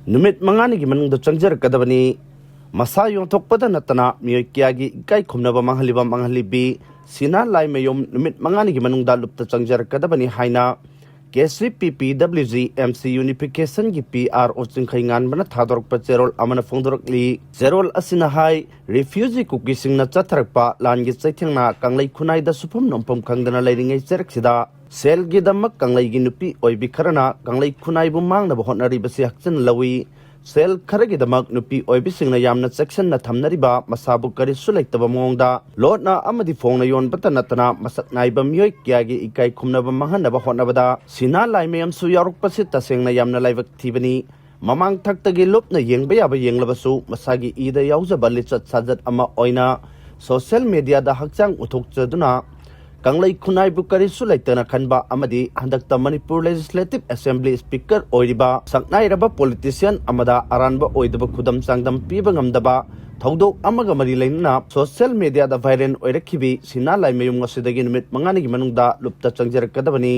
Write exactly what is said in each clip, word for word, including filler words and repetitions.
ꯅꯨꯃꯤꯠ ꯃꯉꯥꯅꯤꯒꯤ ꯃꯅꯨꯡꯗ ꯆꯪꯖꯔꯛꯀꯗꯕꯅꯤ꯫ ꯃꯁꯥ ꯌꯣꯟꯊꯣꯛꯄꯗ ꯅꯠꯇꯅ ꯃꯤꯑꯣꯏ ꯀꯌꯥꯒꯤ ꯏꯀꯥꯏ ꯈꯨꯝꯅꯕ ꯃꯥꯡꯍꯜꯂꯤꯕ ꯃꯥꯡꯍꯜꯂꯤꯕꯤ ꯁꯤꯅꯥ ꯂꯥꯏꯃꯌꯨꯝ ꯅꯨꯃꯤꯠ ꯃꯉꯥꯅꯤꯒꯤ ꯃꯅꯨꯡꯗ ꯂꯨꯞꯇ ꯆꯪꯖꯔꯛꯀꯗꯕꯅꯤ ꯍꯥꯏꯅ ꯀꯦ ꯁꯤ ꯄꯤ ꯄꯤ W G M C ꯌꯨꯅꯤꯐꯤꯀꯦꯁꯟꯒꯤ P R ꯑꯣ ꯆꯤꯡꯈꯩ ꯉꯥꯟꯕꯅ ꯊꯥꯗꯣꯔꯛꯄ ꯆꯦꯔꯣꯜ ꯑꯃꯅ ꯐꯣꯡꯗꯣꯔꯛꯂꯤ꯫ ꯆꯦꯔꯣꯜ ꯑꯁꯤꯅ ꯍꯥꯏ, ꯔꯤꯐ꯭ꯌꯨꯖꯤ ꯀꯨꯀꯤꯁꯤꯡꯅ ꯆꯠꯊꯔꯛꯄ ꯂꯥꯟꯒꯤ ꯆꯩꯊꯦꯡꯅ ꯀꯪꯂꯩ ꯈꯨꯟꯅꯥꯏꯗ ꯁꯨꯐꯝ ꯅꯣꯝꯐꯝ ꯈꯪꯗꯅ ꯂꯩꯔꯤꯉꯩ ꯆꯩꯔꯛꯁꯤꯗ ꯁꯦꯜꯒꯤꯗꯃꯛ ꯀꯪꯂꯩꯒꯤ ꯅꯨꯄꯤ ꯑꯣꯏꯕꯤ ꯈꯔꯅ ꯀꯪꯂꯩ ꯈꯨꯟꯅꯥꯏꯕꯨ ꯃꯥꯡꯅꯕ ꯍꯣꯠꯅꯔꯤꯕꯁꯤ ꯍꯛꯆꯤꯟꯅ ꯂꯧꯏ꯫ ꯁꯦꯜ ꯈꯔꯒꯤꯗꯃꯛ ꯅꯨꯄꯤ ꯑꯣꯏꯕꯤꯁꯤꯡꯅ ꯌꯥꯝꯅ ꯆꯦꯛꯁꯤꯟꯅ ꯊꯝꯅꯔꯤꯕ ꯃꯁꯥꯕꯨ ꯀꯔꯤꯁꯨ ꯂꯩꯇꯕ ꯃꯑꯣꯡꯗ ꯂꯣꯠꯅ ꯑꯃꯗꯤ ꯐꯣꯡꯅ ꯌꯣꯟꯕꯇ ꯅꯠꯇꯅ ꯃꯁꯛ ꯅꯥꯏꯕ ꯃꯤꯑꯣꯏ ꯀꯌꯥꯒꯤ ꯏꯀꯥꯏ ꯈꯨꯝꯅꯕ ꯃꯥꯡꯍꯟꯅꯕ ꯍꯣꯠꯅꯕꯗ ꯁꯤꯅꯥ ꯂꯥꯏꯃꯌꯨꯝꯁꯨ ꯌꯥꯎꯔꯛꯄꯁꯤ ꯇꯁꯦꯡꯅ ꯌꯥꯝꯅ ꯂꯥꯏꯕꯛ ꯊꯤꯕꯅꯤ꯫ ꯃꯃꯥꯡ ꯊꯛꯇꯒꯤ ꯂꯨꯞꯅ ꯌꯦꯡꯕ ꯌꯥꯕ ꯌꯦꯡꯂꯕꯁꯨ ꯃꯁꯥꯒꯤ ꯏꯗ ꯌꯥꯎꯖꯕ ꯂꯤꯆꯠ ꯁꯥꯖꯠ ꯑꯃ ꯑꯣꯏꯅ ꯁꯣꯁꯤꯌꯦꯜ ꯃꯦꯗꯤꯌꯥꯗ ꯍꯛꯆꯥꯡ ꯎꯠꯊꯣꯛꯆꯗꯨꯅ ꯀꯪꯂꯩ ꯈꯨꯟꯅꯥꯏꯕꯨ ꯀꯔꯤꯁꯨ ꯂꯩꯇꯅ ꯈꯟꯕ ꯑꯃꯗꯤ ꯍꯟꯗꯛꯇ ꯃꯅꯤꯄꯨꯔ ꯂꯦꯖꯤꯁꯂꯦꯇꯤꯚ ꯑꯦꯁꯦꯝꯕ꯭ꯂꯤ ꯁ꯭ꯄꯤꯀꯔ ꯑꯣꯏꯔꯤꯕ ꯁꯛꯅꯥꯏꯔꯕ ꯄꯣꯂꯤꯇꯤꯁꯤꯌꯥꯟ ꯑꯃꯗ ꯑꯔꯥꯟꯕ ꯑꯣꯏꯗꯕ ꯈꯨꯗꯝ ꯆꯥꯡꯗꯝ ꯄꯤꯕ ꯉꯝꯗꯕ ꯊꯧꯗꯣꯛ ꯑꯃꯒ ꯃꯔꯤ ꯂꯩꯅꯅ ꯁꯣꯁꯤꯌꯦꯜ ꯃꯦꯗꯤꯌꯥꯗ ꯚꯥꯏꯔꯦꯜ ꯑꯣꯏꯔꯛꯈꯤꯕꯤ ꯁꯤꯅꯥ ꯂꯥꯏꯃꯌꯨꯝ ꯑꯁꯤꯗꯒꯤ ꯅꯨꯃꯤꯠ ꯃꯉꯥꯅꯤꯒꯤ ꯃꯅꯨꯡꯗ ꯂꯨꯞꯇ ꯆꯪꯖꯔꯛꯀꯗꯕꯅꯤ꯫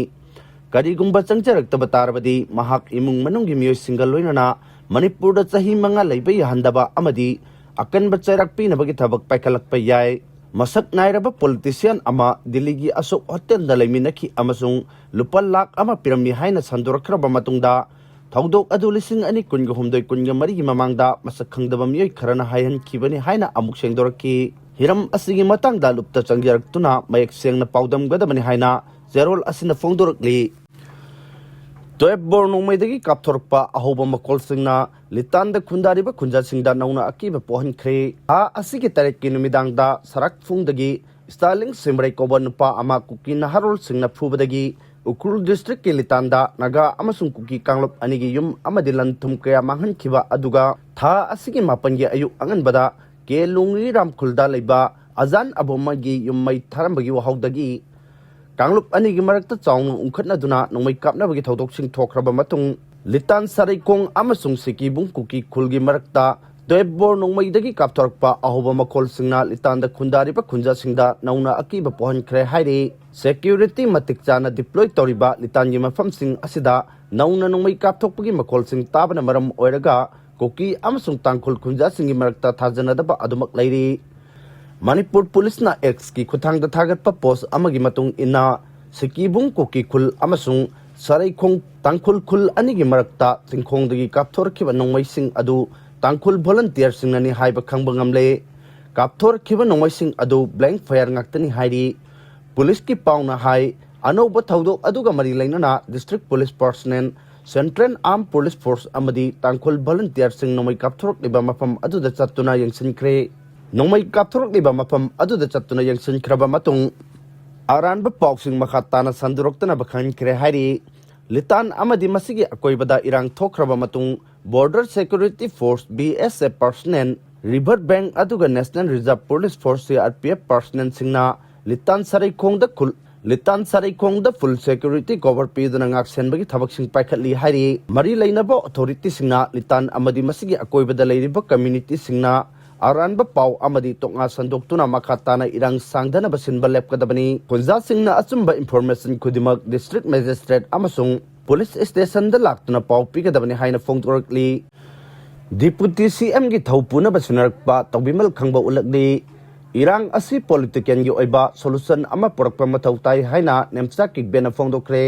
ꯀꯔꯤꯒꯨꯝꯕ ꯆꯪꯖꯔꯛꯇꯕ ꯇꯥꯔꯕꯗꯤ ꯃꯍꯥꯛ ꯏꯃꯨꯡ ꯃꯅꯨꯡꯒꯤ ꯃꯤꯑꯣꯏꯁꯤꯡꯒ ꯂꯣꯏꯅꯅ ꯃꯅꯤꯄꯨꯔꯗ ꯆꯍꯤ ꯃꯉꯥ ꯂꯩꯕ ꯌꯥꯍꯟꯗꯕ ꯑꯃꯗꯤ ꯑꯀꯟꯕ ꯆꯩꯔꯥꯛ ꯄꯤꯅꯕꯒꯤ ꯊꯕꯛ ꯄꯥꯏꯈꯠꯂꯛꯄ ꯌꯥꯏ꯫ ꯃꯁꯛ ꯅꯥꯏꯔꯕ ꯄꯣꯂꯤꯇꯤꯁꯤꯌꯥꯟ ꯑꯃ ꯗꯤꯜꯂꯤꯒꯤ ꯑꯁꯣꯛ ꯍꯣꯇꯦꯜꯗ ꯂꯩꯃꯤꯟꯅꯈꯤ ꯑꯃꯁꯨꯡ ꯂꯨꯄꯥ ꯂꯥꯈ ꯑꯃ ꯄꯤꯔꯝꯃꯤ ꯍꯥꯏꯅ ꯁꯟꯗꯣꯔꯛꯈ꯭ꯔꯕ ꯃꯇꯨꯡꯗ ꯊꯧꯗꯣꯛ ꯑꯗꯨ ꯂꯤꯁꯤꯡ ꯑꯅꯤ ꯀꯨꯟꯒ ꯍꯨꯝꯗꯣꯏ ꯀꯨꯟꯒ ꯃꯔꯤꯒꯤ ꯃꯃꯥꯡꯗ ꯃꯁꯛ ꯈꯪꯗꯕ ꯃꯤꯑꯣꯏ ꯈꯔꯅ ꯍꯥꯏꯍꯟꯈꯤꯕꯅꯤ ꯍꯥꯏꯅ ꯑꯃꯨꯛ ꯁꯦꯡꯗꯣꯔꯛꯈꯤ꯫ ꯍꯤꯔꯝ ꯑꯁꯤꯒꯤ ꯃꯇꯥꯡꯗ ꯂꯨꯞꯇ ꯆꯪꯖꯔꯛꯇꯨꯅ ꯃꯌꯦꯛ ꯁꯦꯡꯅ ꯄꯥꯎꯗꯝꯒꯗꯕꯅꯤ ꯍꯥꯏꯅ ꯆꯦꯔꯣꯜ ꯑꯁꯤꯅ ꯐꯣꯡꯗꯣꯔꯛꯂꯤ꯫ ꯇꯣꯌꯦꯞ ꯕꯣꯔ ꯅꯣꯡꯃꯩꯗꯒꯤ ꯀꯥꯞꯊꯣꯔꯛꯄ ꯑꯍꯧꯕ ꯃꯈꯣꯜꯁꯤꯡꯅ ꯂꯤꯇꯥꯟꯗ ꯈꯨꯟꯗꯥꯔꯤꯕ ꯈꯨꯟꯖꯥꯁꯤꯡꯗ ꯅꯧꯅ ꯑꯀꯤꯕ ꯄꯣꯛꯍꯟꯈ꯭ꯔꯦ꯫ ꯊꯥ ꯑꯁꯤꯒꯤ ꯇꯔꯦꯠꯀꯤ ꯅꯨꯃꯤꯗꯥꯡꯗ ꯁꯔꯥꯛꯐꯨꯡꯗꯒꯤ ꯁ꯭ꯇꯥꯂꯤꯡ ꯁꯤꯝꯔꯩ ꯀꯧꯕ ꯅꯨꯄꯥ ꯑꯃ ꯀꯨꯀꯤ ꯅꯍꯥꯔꯣꯜꯁꯤꯡꯅ ꯐꯨꯕꯗꯒꯤ ꯎꯈ꯭ꯔꯨꯜ ꯗꯤꯁꯇ꯭ꯔꯤꯛꯀꯤ ꯂꯤꯇꯥꯟꯗ ꯅꯥꯒꯥ ꯑꯃꯁꯨꯡ ꯀꯨꯀꯤ ꯀꯥꯡꯂꯨꯞ ꯑꯅꯤꯒꯤ ꯌꯨꯝ ꯑꯃꯗꯤ ꯂꯟ ꯊꯨꯝ ꯀꯌꯥ ꯃꯥꯡꯍꯟꯈꯤꯕ ꯑꯗꯨꯒ ꯊꯥ ꯑꯁꯤꯒꯤ ꯃꯥꯄꯟꯒꯤ ꯑꯌꯨꯛ ꯑꯉꯟꯕꯗ ꯀꯦ ꯂꯣꯡꯔꯤ ꯔꯥꯝꯈꯨꯜꯗ ꯂꯩꯕ ꯑꯖꯥꯟ ꯑꯕꯣꯃꯒꯤ ꯌꯨꯝ ꯃꯩ ꯊꯥꯔꯝꯕꯒꯤ ꯋꯥꯍꯧꯗꯒꯤ ꯀꯥꯡꯂꯨꯞ ꯑꯅꯤꯒꯤ ꯃꯔꯛꯇ ꯆꯥꯎꯅ ꯎꯪꯈꯠꯅꯗꯨꯅ ꯅꯣꯡꯃꯩ ꯀꯥꯞꯅꯕꯒꯤ ꯊꯧꯗꯣꯛꯁꯤꯡ ꯊꯣꯛꯈ꯭ꯔꯕ ꯃꯇꯨꯡ, ꯂꯤꯇꯥꯟ ꯁꯔꯩꯈꯣꯡ ꯑꯃꯁꯨꯡ ꯁꯤꯀꯤꯕꯨꯡ ꯀꯨꯀꯤ ꯈꯨꯜꯒꯤ ꯃꯔꯛꯇ ꯇ꯭ꯋꯦꯕ ꯕꯣꯔ ꯅꯣꯡꯃꯩꯗꯒꯤ ꯀꯥꯞꯊꯣꯔꯛꯄ ꯑꯍꯧꯕ ꯃꯈꯣꯜꯁꯤꯡꯅ ꯂꯤꯇꯥꯟꯗ ꯈꯨꯟꯗꯥꯔꯤꯕ ꯈꯨꯟꯖꯥꯁꯤꯡꯗ ꯅꯧꯅ ꯑꯀꯤꯕ ꯄꯣꯛꯍꯟꯈ꯭ꯔꯦ ꯍꯥꯏꯔꯤ꯫ ꯁꯦꯀ꯭ꯌꯨꯔꯤꯇꯤ ꯃꯇꯤꯛ ꯆꯥꯅ ꯗꯤꯄ꯭ꯂꯣꯏ ꯇꯧꯔꯤꯕ ꯂꯤꯇꯥꯟꯒꯤ ꯃꯐꯝꯁꯤꯡ ꯑꯁꯤꯗ ꯅꯧꯅ ꯅꯣꯡꯃꯩ ꯀꯥꯞꯊꯣꯛꯄꯒꯤ ꯃꯈꯣꯜꯁꯤꯡ ꯇꯥꯕꯅ ꯃꯔꯝ ꯑꯣꯏꯔꯒ ꯀꯨꯀꯤ ꯑꯃꯁꯨꯡ ꯇꯥꯡꯈꯨꯜ ꯈꯨꯟꯖꯥꯁꯤꯡꯒꯤ ꯃꯔꯛꯇ ꯊꯥꯖꯅꯗꯕ ꯑꯗꯨꯃꯛ ꯂꯩꯔꯤ꯫ ꯃꯅꯤꯄꯨꯔ ꯄꯨꯂꯤꯁꯅ ꯑꯦꯛꯁꯀꯤ ꯈꯨꯠꯊꯥꯡꯗ ꯊꯥꯒꯠꯄ ꯄꯣꯁ ꯑꯃꯒꯤ ꯃꯇꯨꯡ ꯏꯟꯅ, ꯁꯤꯀꯤꯕꯨꯡ ꯀꯨꯀꯤ ꯈꯨꯜ ꯑꯃꯁꯨꯡ ꯁꯔꯩꯈꯣꯡ ꯇꯥꯡꯈꯨꯜ ꯈꯨꯜ ꯑꯅꯤꯒꯤ ꯃꯔꯛꯇ ꯆꯤꯡꯈꯣꯡꯗꯒꯤ ꯀꯥꯞꯊꯣꯔꯛꯈꯤꯕ ꯅꯣꯡꯃꯩꯁꯤꯡ ꯑꯗꯨ ꯇꯥꯡꯈꯨꯜ ꯚꯣꯂꯟꯇꯤꯌꯔꯁꯤꯡꯅꯅꯤ ꯍꯥꯏꯕ ꯈꯪꯕ ꯉꯝꯂꯦ꯫ ꯀꯥꯞꯊꯣꯔꯛꯈꯤꯕ ꯅꯣꯡꯃꯩꯁꯤꯡ ꯑꯗꯨ ꯕ꯭ꯂꯦꯡ ꯐꯥꯌꯔ ꯉꯥꯛꯇꯅꯤ ꯍꯥꯏꯔꯤ꯫ ꯄꯨꯂꯤꯁꯀꯤ ꯄꯥꯎꯅ ꯍꯥꯏ, ꯑꯅꯧꯕ ꯊꯧꯗꯣꯛ ꯑꯗꯨꯒ ꯃꯔꯤ ꯂꯩꯅꯅ district police personnel, central armed police force ꯑꯃꯗꯤ ꯇꯥꯡꯈꯨꯜ ꯚꯣꯂꯟꯇꯤꯌꯔꯁꯤꯡ ꯅꯣꯡꯃꯩ ꯀꯥꯞꯊꯣꯔꯛꯂꯤꯕ ꯃꯐꯝ ꯑꯗꯨꯗ ꯆꯠꯇꯨꯅ ꯌꯦꯡꯁꯤꯟꯈ꯭ꯔꯦ꯫ ꯅꯣꯡꯃꯩ ꯀꯥꯞꯊꯣꯔꯛꯂꯤꯕ ꯃꯐꯝ ꯑꯗꯨꯗ ꯆꯠꯇꯨꯅ ꯌꯦꯡꯁꯤꯟꯈ꯭ꯔꯕ ꯃꯇꯨꯡ, ꯑꯔꯥꯟꯕ ꯄꯥꯎꯁꯤꯡ ꯃꯈꯥ ꯇꯥꯅ ꯁꯟꯗꯣꯔꯛꯇꯅꯕ ꯈꯪꯍꯟꯈ꯭ꯔꯦ ꯍꯥꯏꯔꯤ꯫ ꯂꯤꯇꯥꯟ ꯑꯃꯗꯤ ꯃꯁꯤꯒꯤ ꯑꯀꯣꯏꯕꯗ ꯏꯔꯥꯡ ꯊꯣꯛꯈ꯭ꯔꯕ ꯃꯇꯨꯡ, border security force, B S F personnel, river bank ꯑꯗꯨꯒ national reserve police force, C R P F ꯄꯔꯁꯅꯦꯜꯁꯤꯡꯅ ꯂꯤꯇꯥꯟ ꯁꯔꯩꯈꯣꯡꯗ ꯈꯨꯜ-, ꯂꯤꯇꯥꯟ ꯁꯔꯩꯈꯣꯡꯗ ꯐꯨꯜ ꯁꯦꯀ꯭ꯌꯨꯔꯤꯇꯤ ꯀꯣꯚꯔ ꯄꯤꯗꯨꯅ ꯉꯥꯛꯁꯦꯟꯕꯒꯤ ꯊꯕꯛꯁꯤꯡ ꯄꯥꯏꯈꯠꯂꯤ ꯍꯥꯏꯔꯤ꯫ ꯃꯔꯤ ꯂꯩꯅꯕ ꯑꯣꯊꯣꯔꯤꯇꯤꯁꯤꯡꯅ ꯂꯤꯇꯥꯟ ꯑꯃꯗꯤ ꯃꯁꯤꯒꯤ ꯑꯀꯣꯏꯕꯗ ꯂꯩꯔꯤꯕ ꯀꯝꯃ꯭ꯌꯨꯅꯤꯇꯤꯁꯤꯡꯅ ꯑꯔꯥꯟꯕ ꯄꯥꯎ ꯑꯃꯗꯤ ꯇꯣꯛꯅ ꯁꯟꯗꯣꯛꯇꯨꯅ ꯃꯈꯥ ꯇꯥꯅ ꯏꯔꯥꯡ ꯁꯥꯡꯗꯅꯕ ꯁꯤꯟꯕ ꯂꯦꯞꯀꯗꯕꯅꯤ꯫ ꯈꯨꯟꯖꯥꯁꯤꯡꯅ ꯑꯆꯨꯝꯕ ꯏꯟꯐꯣꯔꯃꯦꯁꯟ ꯈꯨꯗꯤꯡꯃꯛ ꯗꯤꯁꯇ꯭ꯔꯤꯛ ꯃꯦꯖꯤꯁꯇ꯭ꯔꯦꯠ ꯑꯃꯁꯨꯡ ꯄꯨꯂꯤꯁ ꯁ꯭ꯇꯦꯁꯟꯗ ꯂꯥꯛꯇꯨꯅ ꯄꯥꯎ ꯄꯤꯒꯗꯕꯅꯤ ꯍꯥꯏꯅ ꯐꯣꯡꯗꯣꯔꯛꯂꯤ꯫ ꯗꯤꯄꯨꯇꯤ ꯁꯤ ꯑꯦꯝꯒꯤ ꯊꯧ ꯄꯨꯅꯕ ꯁꯤꯟꯅꯔꯛꯄ ꯇꯧꯕꯤꯃꯜ ꯈꯪꯕ ꯎꯠꯂꯛꯂꯤ꯫ ꯏꯔꯥꯡ ꯑꯁꯤ ꯄꯣꯂꯤꯇꯤꯀꯦꯜꯒꯤ ꯑꯣꯏꯕ ꯁꯣꯂꯨꯁꯟ ꯑꯃ ꯄꯨꯔꯛꯄ ꯃꯊꯧ ꯇꯥꯏ ꯍꯥꯏꯅ ꯅꯦꯝꯆꯥ ꯀꯤꯛꯕꯦꯟꯅ ꯐꯣꯡꯗꯣꯛꯈ꯭ꯔꯦ꯫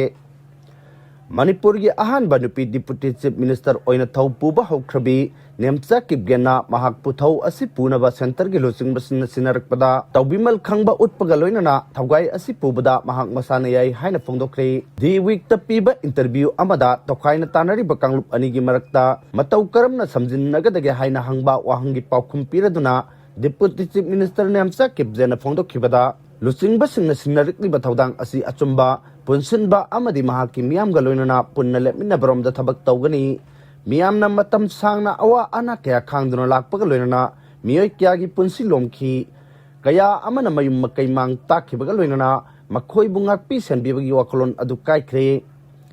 ꯃꯅꯤꯄꯨꯔꯒꯤ ꯑꯍꯥꯟꯕ ꯅꯨꯄꯤ ꯗꯤꯄꯨꯇꯤ ꯆꯤꯐ ꯃꯤꯅꯤꯁꯇꯔ ꯑꯣꯏꯅ ꯊꯧ ꯄꯨꯕ ꯍꯧꯈ꯭ꯔꯕꯤ ꯅꯦꯝꯆꯥ ꯀꯤꯞꯒꯦꯟꯅ ꯃꯍꯥꯛꯄꯨ ꯊꯧ ꯑꯁꯤ ꯄꯨꯅꯕ ꯁꯦꯟꯇꯔꯒꯤ ꯂꯨꯆꯤꯡꯕꯁꯤꯡꯅ ꯁꯤꯟꯅꯔꯛꯄꯗ ꯇꯧꯕꯤꯃꯜ ꯈꯪꯕ ꯎꯠꯄꯒ ꯂꯣꯏꯅꯅ ꯊꯧꯒꯥꯏ ꯑꯁꯤ ꯄꯨꯕꯗ ꯃꯍꯥꯛ ꯃꯁꯥꯅ ꯌꯥꯏ ꯍꯥꯏꯅ ꯐꯣꯡꯗꯣꯛꯈ꯭ꯔꯦ꯫ ꯗꯤ ꯋꯤꯛꯇ ꯄꯤꯕ ꯏꯟꯇꯔꯚ꯭ꯌꯨ ꯑꯃꯗ ꯇꯣꯈꯥꯏꯅ ꯇꯥꯅꯔꯤꯕ ꯀꯥꯡꯂꯨꯞ ꯑꯅꯤꯒꯤ ꯃꯔꯛꯇ ꯃꯇꯧ ꯀꯔꯝꯅ ꯁꯝꯖꯤꯟꯅꯒꯗꯒꯦ ꯍꯥꯏꯅ ꯍꯪꯕ ꯋꯥꯍꯪꯒꯤ ꯄꯥꯎꯈꯨꯝ ꯄꯤꯔꯗꯨꯅ ꯗꯤꯄꯨꯇꯤ ꯆꯤꯐ ꯃꯤꯅꯤꯁꯇꯔ ꯅꯦꯝꯆꯥ ꯀꯤꯞꯒꯦꯟꯅ ꯐꯣꯡꯗꯣꯛꯈꯤꯕꯗ, ꯂꯨꯆꯤꯡꯕꯁꯤꯡꯅ ꯁꯤꯟꯅꯔꯛꯂꯤꯕ ꯊꯧꯗꯥꯡ ꯑꯁꯤ ꯑꯆꯨꯝꯕ, ꯄꯨꯟꯁꯤꯟꯕ ꯑꯃꯗꯤ ꯃꯍꯥꯛꯀꯤ ꯃꯤꯌꯥꯝꯒ ꯂꯣꯏꯅꯅ ꯄꯨꯟꯅ ꯂꯦꯞꯃꯤꯟꯅꯕꯔꯣꯝꯗ ꯊꯕꯛ ꯇꯧꯒꯅꯤ꯫ ꯃꯤꯌꯥꯝꯅ ꯃꯇꯝ ꯁꯥꯡꯅ ꯑꯋꯥ ꯑꯅꯥ ꯀꯌꯥ ꯈꯥꯡꯗꯨꯅ ꯂꯥꯛꯄꯒ ꯂꯣꯏꯅꯅ ꯃꯤꯑꯣꯏ ꯀꯌꯥꯒꯤ ꯄꯨꯟꯁꯤ ꯂꯣꯝꯈꯤ꯫ ꯀꯌꯥ ꯑꯃꯅ ꯃꯌꯨꯝ ꯃꯀꯩ ꯃꯥꯡ ꯇꯥꯛꯈꯤꯕꯒ ꯂꯣꯏꯅꯅ ꯃꯈꯣꯏꯕꯨ ꯉꯥꯛꯄꯤ ꯁꯦꯟꯕꯤꯕꯒꯤ ꯋꯥꯈꯜꯂꯣꯟ ꯑꯗꯨ ꯀꯥꯏꯈ꯭ꯔꯦ꯫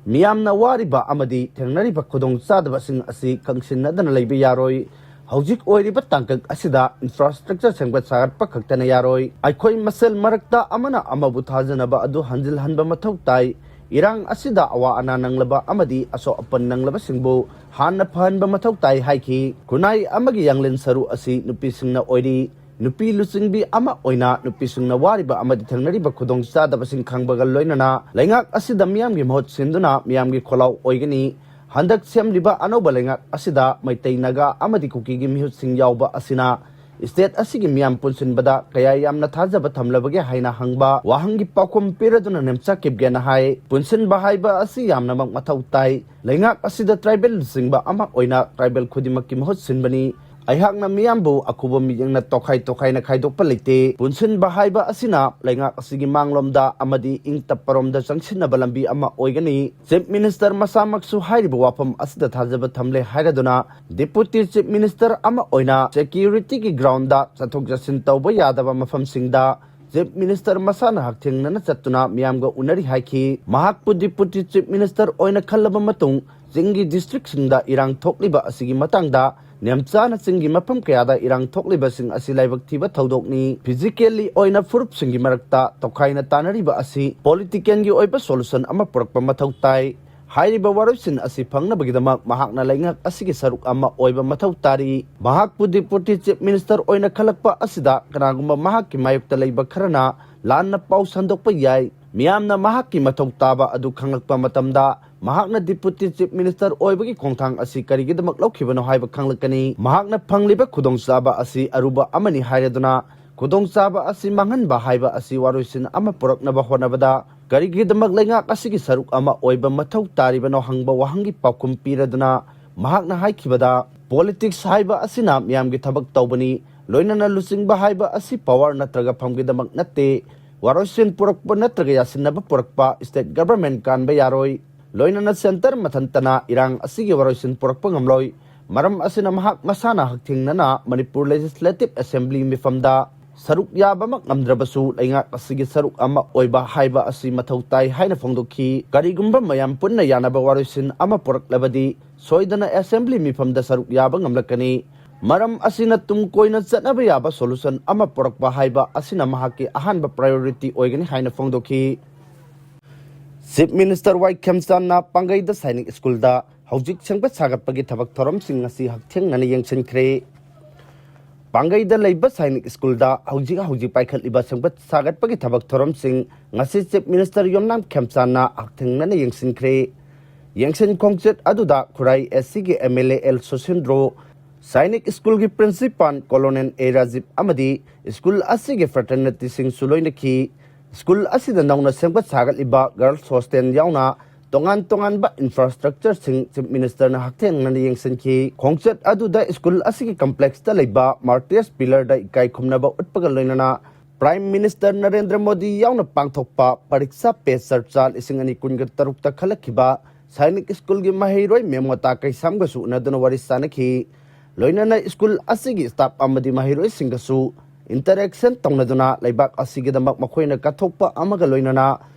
ꯃꯤꯌꯥꯝꯅ ꯋꯥꯔꯤꯕ ꯑꯃꯗꯤ ꯊꯦꯡꯅꯔꯤꯕ ꯈꯨꯗꯣꯡꯆꯥꯗꯕꯁꯤꯡ ꯑꯁꯤ ꯈꯪꯁꯤꯟꯅꯗꯅ ꯂꯩꯕ ꯌꯥꯔꯣꯏ꯫ ꯍꯧꯖꯤꯛ ꯑꯣꯏꯔꯤꯕ ꯇꯥꯡꯀꯛ ꯑꯁꯤꯗ ꯏꯟꯐ꯭ꯔꯥꯁ꯭ꯇ꯭ꯔꯛꯆꯔ ꯁꯦꯝꯒꯠ ꯁꯥꯒꯠꯄ ꯈꯛꯇꯅ ꯌꯥꯔꯣꯏ꯫ ꯑꯩꯈꯣꯏ ꯃꯁꯦꯜ ꯃꯔꯛꯇ ꯑꯃꯅ ꯑꯃꯕꯨ ꯊꯥꯖꯅꯕ ꯑꯗꯨ ꯍꯟꯖꯤꯜꯍꯟꯕ ꯃꯊꯧ ꯇꯥꯏ꯫ ꯏꯔꯥꯡ ꯑꯁꯤꯗ ꯑꯋꯥ ꯑꯅꯥ ꯅꯪꯂꯕ ꯑꯃꯗꯤ ꯑꯁꯣꯛ ꯑꯄꯟ ꯅꯪꯂꯕꯁꯤꯡꯕꯨ ꯍꯥꯟꯅ ꯐꯍꯟꯕ ꯃꯊꯧ ꯇꯥꯏ ꯍꯥꯏꯈꯤ꯫ ꯈꯨꯟꯅꯥꯏ ꯑꯃꯒꯤ ꯌꯥꯡꯂꯦꯟ ꯁꯔꯨ ꯑꯁꯤ ꯅꯨꯄꯤꯁꯤꯡꯅ ꯑꯣꯏꯔꯤ꯫ ꯅꯨꯄꯤ ꯂꯨꯆꯤꯡꯕꯤ ꯑꯃ ꯑꯣꯏꯅ ꯅꯨꯄꯤꯁꯤꯡꯅ ꯋꯥꯔꯤꯕ ꯑꯃꯗꯤ ꯊꯦꯡꯅꯔꯤꯕ ꯈꯨꯗꯣꯡꯆꯥꯗꯕꯁꯤꯡ ꯈꯪꯕꯒ ꯂꯣꯏꯅꯅ ꯂꯩꯉꯥꯛ ꯑꯁꯤꯗ ꯃꯤꯌꯥꯝꯒꯤ ꯃꯍꯨꯠ ꯁꯤꯟꯗꯨꯅ ꯃꯤꯌꯥꯝꯒꯤ ꯈꯣꯜꯂꯥꯎ ꯑꯣꯏꯒꯅꯤ꯫ ꯍꯟꯗꯛ ꯁꯦꯝꯂꯤꯕ ꯑꯅꯧꯕ ꯂꯩꯉꯥꯛ ꯑꯁꯤꯗ ꯃꯩꯇꯩ, ꯅꯥꯒꯥ ꯑꯃꯗꯤ ꯀꯨꯀꯤꯒꯤ ꯃꯤꯍꯨꯠꯁꯤꯡ ꯌꯥꯎꯕ ꯑꯁꯤꯅ ꯁ꯭ꯇꯦꯠ ꯑꯁꯤꯒꯤ ꯃꯤꯌꯥꯝ ꯄꯨꯟꯁꯤꯟꯕꯗ ꯀꯌꯥ ꯌꯥꯝꯅ ꯊꯥꯖꯕ ꯊꯝꯂꯕꯒꯦ ꯍꯥꯏꯅ ꯍꯪꯕ ꯋꯥꯍꯪꯒꯤ ꯄꯥꯎꯈꯨꯝ ꯄꯤꯔꯗꯨꯅ ꯅꯦꯝꯆꯥ ꯀꯤꯞꯒꯦꯅ ꯍꯥꯏ, ꯄꯨꯟꯁꯤꯟꯕ ꯍꯥꯏꯕ ꯑꯁꯤ ꯌꯥꯝꯅꯃꯛ ꯃꯊꯧ ꯇꯥꯏ꯫ ꯂꯩꯉꯥꯛ ꯑꯁꯤꯗ ꯇ꯭ꯔꯥꯏꯕꯦꯜ ꯂꯨꯆꯤꯡꯕ ꯑꯃ ꯑꯣꯏꯅ ꯇ꯭ꯔꯥꯏꯕꯦꯜ ꯈꯨꯗꯤꯡꯃꯛꯀꯤ ꯃꯍꯨꯠ ꯁꯤꯟꯕꯅꯤ꯫ ꯑꯩꯍꯥꯛꯅ ꯃꯤꯌꯥꯝꯕꯨ ꯑꯈꯨꯕ ꯃꯤꯠꯌꯦꯡꯅ ꯇꯣꯈꯥꯏ ꯇꯣꯈꯥꯏꯅ ꯈꯥꯏꯗꯣꯛꯄ ꯂꯩꯇꯦ꯫ ꯄꯨꯟꯁꯤꯟꯕ ꯍꯥꯏꯕ ꯑꯁꯤꯅ ꯂꯩꯉꯥꯛ ꯑꯁꯤꯒꯤ ꯃꯥꯡꯂꯣꯝꯗ ꯑꯃꯗꯤ ꯏꯪ ꯇꯞꯄꯔꯣꯝꯗ ꯆꯪꯁꯤꯟꯅꯕ ꯂꯝꯕꯤ ꯑꯃ ꯑꯣꯏꯒꯅꯤ꯫ ꯆꯤꯐ ꯃꯤꯅꯤꯁꯇꯔ ꯃꯁꯥꯃꯛꯁꯨ ꯍꯥꯏꯔꯤꯕ ꯋꯥꯐꯝ ꯑꯁꯤꯗ ꯊꯥꯖꯕ ꯊꯝꯂꯦ ꯍꯥꯏꯔꯗꯨꯅ ꯗꯤꯄꯨꯇꯤ ꯆꯤꯐ ꯃꯤꯅꯤꯁꯇꯔ ꯑꯃ ꯑꯣꯏꯅ ꯁꯦꯀ꯭ꯌꯨꯔꯤꯇꯤꯒꯤ ꯒ꯭ꯔꯥꯎꯟꯗ ꯆꯠꯊꯣꯛ ꯆꯠꯁꯤꯟ ꯇꯧꯕ ꯌꯥꯗꯕ ꯃꯐꯝꯁꯤꯡꯗ ꯆꯤꯐ ꯃꯤꯅꯤꯁꯇꯔ ꯃꯁꯥꯅ ꯍꯛꯊꯦꯡꯅꯅ ꯆꯠꯇꯨꯅ ꯃꯤꯌꯥꯝꯒ ꯎꯅꯔꯤ ꯍꯥꯏꯈꯤ꯫ ꯃꯍꯥꯛꯄꯨ ꯗꯤꯄꯨꯇꯤ ꯆꯤꯐ ꯃꯤꯅꯤꯁꯇꯔ ꯑꯣꯏꯅ ꯈꯜꯂꯕ ꯃꯇꯨꯡ ꯆꯤꯡꯒꯤ ꯗꯤꯁꯇ꯭ꯔꯤꯛꯁꯤꯡꯗ ꯏꯔꯥꯡ ꯊꯣꯛꯂꯤꯕ ꯑꯁꯤꯒꯤ ꯃꯇꯥꯡꯗ ꯅꯦꯝꯆꯥꯅ ꯆꯤꯡꯒꯤ ꯃꯐꯝ ꯀꯌꯥꯗ ꯏꯔꯥꯡ ꯊꯣꯛꯂꯤꯕꯁꯤꯡ ꯑꯁꯤ ꯂꯥꯏꯕꯛ ꯊꯤꯕ ꯊꯧꯗꯣꯛꯅꯤ꯫ ꯐꯤꯖꯤꯀꯦꯜꯂꯤ ꯑꯣꯏꯅ ꯐꯨꯔꯨꯞꯁꯤꯡꯒꯤ ꯃꯔꯛꯇ ꯇꯣꯈꯥꯏꯅ ꯇꯥꯅꯔꯤꯕ ꯑꯁꯤ ꯄꯣꯂꯤꯇꯤꯀꯦꯜꯒꯤ ꯑꯣꯏꯕ ꯁꯣꯂꯨꯁꯟ ꯑꯃ ꯄꯨꯔꯛꯄ ꯃꯊꯧ ꯇꯥꯏ꯫ ꯍꯥꯏꯔꯤꯕ ꯋꯥꯔꯣꯏꯁꯤꯟ ꯑꯁꯤ ꯐꯪꯅꯕꯒꯤꯗꯃꯛ ꯃꯍꯥꯛꯅ ꯂꯩꯉꯥꯛ ꯑꯁꯤꯒꯤ ꯁꯔꯨꯛ ꯑꯃ ꯑꯣꯏꯕ ꯃꯊꯧ ꯇꯥꯔꯤ꯫ ꯃꯍꯥꯛꯄꯨ ꯗꯤꯄꯨꯇꯤ ꯆꯤꯐ ꯃꯤꯅꯤꯁꯇꯔ ꯑꯣꯏꯅ ꯈꯜꯂꯛꯄ ꯑꯁꯤꯗ ꯀꯅꯥꯒꯨꯝꯕ ꯃꯍꯥꯛꯀꯤ ꯃꯥꯌꯣꯛꯇ ꯂꯩꯕ ꯈꯔꯅ ꯂꯥꯟꯅ ꯄꯥꯎ ꯁꯟꯗꯣꯛꯄ ꯌꯥꯏ꯫ ꯃꯤꯌꯥꯝꯅ ꯃꯍꯥꯛꯀꯤ ꯃꯊꯧ ꯇꯥꯕ ꯑꯗꯨ ꯈꯪꯂꯛꯄ ꯃꯇꯝꯗ ꯃꯍꯥꯛꯅ ꯗꯤꯄꯨꯇꯤ ꯆꯤꯐ ꯃꯤꯅꯤꯁꯇꯔ ꯑꯣꯏꯕꯒꯤ ꯈꯣꯡꯊꯥꯡ ꯑꯁꯤ ꯀꯔꯤꯒꯤꯗꯃꯛ ꯂꯧꯈꯤꯕꯅꯣ ꯍꯥꯏꯕ ꯈꯪꯂꯛꯀꯅꯤ꯫ ꯃꯍꯥꯛꯅ ꯐꯪꯂꯤꯕ ꯈꯨꯗꯣꯡꯆꯥꯕ ꯑꯁꯤ ꯑꯔꯨꯕ ꯑꯃꯅꯤ ꯍꯥꯏꯔꯗꯨꯅ ꯈꯨꯗꯣꯡꯆꯥꯕ ꯑꯁꯤ ꯃꯥꯡꯍꯟꯕ ꯍꯥꯏꯕ ꯑꯁꯤ ꯋꯥꯔꯣꯏꯁꯤꯟ ꯑꯃ ꯄꯨꯔꯛꯅꯕ ꯍꯣꯠꯅꯕꯗ ꯀꯔꯤꯒꯤꯗꯃꯛ ꯂꯩꯉꯥꯛ ꯑꯁꯤꯒꯤ ꯁꯔꯨꯛ ꯑꯃ ꯑꯣꯏꯕ ꯃꯊꯧ ꯇꯥꯔꯤꯕꯅꯣ ꯍꯪꯕ ꯋꯥꯍꯪꯒꯤ ꯄꯥꯎꯈꯨꯝ ꯄꯤꯔꯗꯨꯅ ꯃꯍꯥꯛꯅ ꯍꯥꯏꯈꯤꯕꯗ, ꯄꯣꯂꯤꯇꯤꯛꯁ ꯍꯥꯏꯕ ꯑꯁꯤꯅ ꯃꯤꯌꯥꯝꯒꯤ ꯊꯕꯛ ꯇꯧꯕꯅꯤ, ꯂꯣꯏꯅꯅ ꯂꯨꯆꯤꯡꯕ ꯍꯥꯏꯕ ꯑꯁꯤ ꯄꯋꯥꯔ ꯅꯠꯇ꯭ꯔꯒ ꯐꯝꯒꯤꯗꯃꯛ ꯅꯠꯇꯦ꯫ ꯋꯥꯔꯣꯏꯁꯤꯟ ꯄꯨꯔꯛꯄ ꯅꯠꯇ꯭ꯔꯒ ꯌꯥꯁꯤꯟꯅꯕ ꯄꯨꯔꯛꯄ ꯁ꯭ꯇꯦꯠ ꯒꯚꯔꯟꯃꯦꯟꯠ ꯀꯥꯟꯕ ꯌꯥꯔꯣꯏ꯫ ꯂꯣꯏꯅꯅ ꯁꯦꯟꯇꯔ ꯃꯊꯟꯇꯅ ꯏꯔꯥꯡ ꯑꯁꯤꯒꯤ ꯋꯥꯔꯣꯏꯁꯤꯟ ꯄꯨꯔꯛꯄ ꯉꯝꯂꯣꯏ꯫ ꯃꯔꯝ ꯑꯁꯤꯅ ꯃꯍꯥꯛ ꯃꯁꯥꯅ ꯍꯛꯊꯦꯡꯅꯅ ꯃꯅꯤꯄꯨꯔ ꯂꯦꯖꯤꯁꯂꯦꯇꯤꯚ ꯑꯦꯁꯦꯝꯕ꯭ꯂꯤ ꯃꯤꯐꯝꯗ ꯁꯔꯨꯛ ꯌꯥꯕꯃꯛ ꯉꯝꯗ꯭ꯔꯕꯁꯨ ꯂꯩꯉꯥꯛ ꯑꯁꯤꯒꯤ ꯁꯔꯨꯛ ꯑꯃ ꯑꯣꯏꯕ ꯍꯥꯏꯕ ꯑꯁꯤ ꯃꯊꯧ ꯇꯥꯏ ꯍꯥꯏꯅ ꯐꯣꯡꯗꯣꯛꯈꯤ꯫ ꯀꯔꯤꯒꯨꯝꯕ ꯃꯌꯥꯝ ꯄꯨꯟꯅ ꯌꯥꯅꯕ ꯋꯥꯔꯣꯏꯁꯤꯟ ꯑꯃ ꯄꯨꯔꯛꯂꯕꯗꯤ ꯁꯣꯏꯗꯅ ꯑꯦꯁꯦꯝꯕ꯭ꯂꯤ ꯃꯤꯐꯝꯗ ꯁꯔꯨꯛ ꯌꯥꯕ ꯉꯝꯂꯛꯀꯅꯤ꯫ ꯃꯔꯝ ꯑꯁꯤꯅ ꯇꯨꯡ ꯀꯣꯏꯅ ꯆꯠꯅꯕ ꯌꯥꯕ solution ꯑꯃ ꯄꯨꯔꯛꯄ ꯍꯥꯏꯕ ꯑꯁꯤꯅ ꯃꯍꯥꯛꯀꯤ ꯑꯍꯥꯟꯕ priority ꯑꯣꯏꯒꯅꯤ ꯍꯥꯏꯅ ꯐꯣꯡꯗꯣꯛꯈꯤ꯫ Chief Minister ꯋꯥꯏ ꯈꯦꯝꯆꯥꯟꯅ ꯄꯥꯡꯒꯩꯗ ꯁꯥꯏꯅꯤꯛ ꯁ꯭ꯀꯨꯜꯗ ꯍꯧꯖꯤꯛ ꯁꯦꯝꯒꯠ ꯁꯥꯒꯠꯄꯒꯤ ꯊꯕꯛ ꯊꯧꯔꯝꯁꯤꯡ ꯉꯁꯤ ꯍꯛꯊꯦꯡꯅꯅ ꯌꯦꯡꯁꯤꯟꯈ꯭ꯔꯦ꯫ ꯄꯥꯡꯒꯩꯗ ꯂꯩꯕ ꯁꯥꯏꯅꯤꯛ ꯁ꯭ꯀꯨꯜꯗ ꯍꯧꯖꯤꯛ ꯍꯧꯖꯤꯛ ꯄꯥꯏꯈꯠꯂꯤꯕ ꯁꯦꯝꯒꯠ ꯁꯥꯒꯠꯄꯒꯤ ꯊꯕꯛ ꯊꯧꯔꯝꯁꯤꯡ ꯉꯁꯤ Chief Minister ꯌꯨꯝꯅꯥꯝ ꯈꯦꯝꯆꯥꯟꯅ ꯍꯛꯊꯦꯡꯅꯅ ꯌꯦꯡꯁꯤꯟꯈ꯭ꯔꯦ꯫ ꯌꯦꯡꯁꯤꯟ ꯈꯣꯡꯆꯠ ꯑꯗꯨꯗ ꯈꯨꯔꯥꯏ ꯑꯦꯁ ꯁꯤꯒꯤ M L A L Susindro, Sainik ꯁ꯭ꯀꯨꯜꯒꯤ ꯄ꯭ꯔꯤꯟꯁꯤꯄꯥꯜ ꯀꯣꯂꯣꯅꯦꯜ ꯑꯦ ꯔꯥꯖꯤꯞ ꯑꯃꯗꯤ ꯁ꯭ꯀꯨꯜ ꯑꯁꯤꯒꯤ ꯐ꯭ꯔꯦꯇꯔꯅꯤꯇꯤꯁꯤꯡꯁꯨ ꯂꯣꯏꯅꯈꯤ꯫ ꯁ꯭ꯀꯨꯜ ꯑꯁꯤꯗ ꯅꯧꯅ ꯁꯦꯝꯒꯠ ꯁꯥꯒꯠꯂꯤꯕ ꯒꯔꯜꯁ ꯍꯣꯁꯇꯦꯜ ꯌꯥꯎꯅ ꯇꯣꯉꯥꯟ ꯇꯣꯉꯥꯟꯕ ꯏꯟꯐ꯭ꯔꯥꯁ꯭ꯇ꯭ꯔꯛꯆꯔꯁꯤꯡ ꯆꯤꯐ ꯃꯤꯅꯤꯁꯇꯔꯅ ꯍꯛꯊꯦꯡꯅꯅ ꯌꯦꯡꯁꯤꯟꯈꯤ꯫ ꯈꯣꯡꯆꯠ ꯑꯗꯨꯗ ꯁ꯭ꯀꯨꯜ ꯑꯁꯤꯒꯤ ꯀꯝꯄ꯭ꯂꯦꯛꯁꯇ ꯂꯩꯕ ꯃꯥꯔꯇꯤꯌꯔꯁ ꯄꯤꯂꯔꯗ ꯏꯀꯥꯏ ꯈꯨꯝꯅꯕ ꯎꯠꯄꯒ ꯂꯣꯏꯅꯅ ꯄ꯭ꯔꯥꯏꯝ ꯃꯤꯅꯤꯁꯇꯔ ꯅꯔꯦꯟꯗ꯭ꯔ ꯃꯣꯗꯤ ꯌꯥꯎꯅ ꯄꯥꯡꯊꯣꯛꯄ ꯄꯔꯤꯛꯁꯥ ꯄꯦ ꯆꯔꯆꯥ ꯂꯤꯁꯤꯡ ꯑꯅꯤ ꯀꯨꯟꯒ ꯇꯔꯨꯛꯇ ꯈꯜꯂꯛꯈꯤꯕ ꯁꯥꯏꯅꯤꯛ ꯁ꯭ꯀꯨꯜꯒꯤ ꯃꯍꯩꯔꯣꯏ ꯃꯦꯝꯃꯣꯇꯥ ꯀꯩꯁꯥꯝꯒꯁꯨ ꯎꯅꯗꯨꯅ ꯋꯥꯔꯤ ꯁꯥꯅꯈꯤ꯫ ꯂꯣꯏꯅꯅ ꯁ꯭ꯀꯨꯜ ꯑꯁꯤꯒꯤ ꯁ꯭ꯇꯥꯐ ꯑꯃꯗꯤ ꯃꯍꯩꯔꯣꯏꯁꯤꯡꯒꯁꯨ ꯏꯟꯇꯔꯦꯛꯁꯟ ꯇꯧꯅꯗꯨꯅ ꯂꯩꯕꯥꯛ ꯑꯁꯤꯒꯤꯗꯃꯛ ꯃꯈꯣꯏꯅ ꯀꯠꯊꯣꯛꯄ ꯑꯃꯒ ꯂꯣꯏꯅꯅ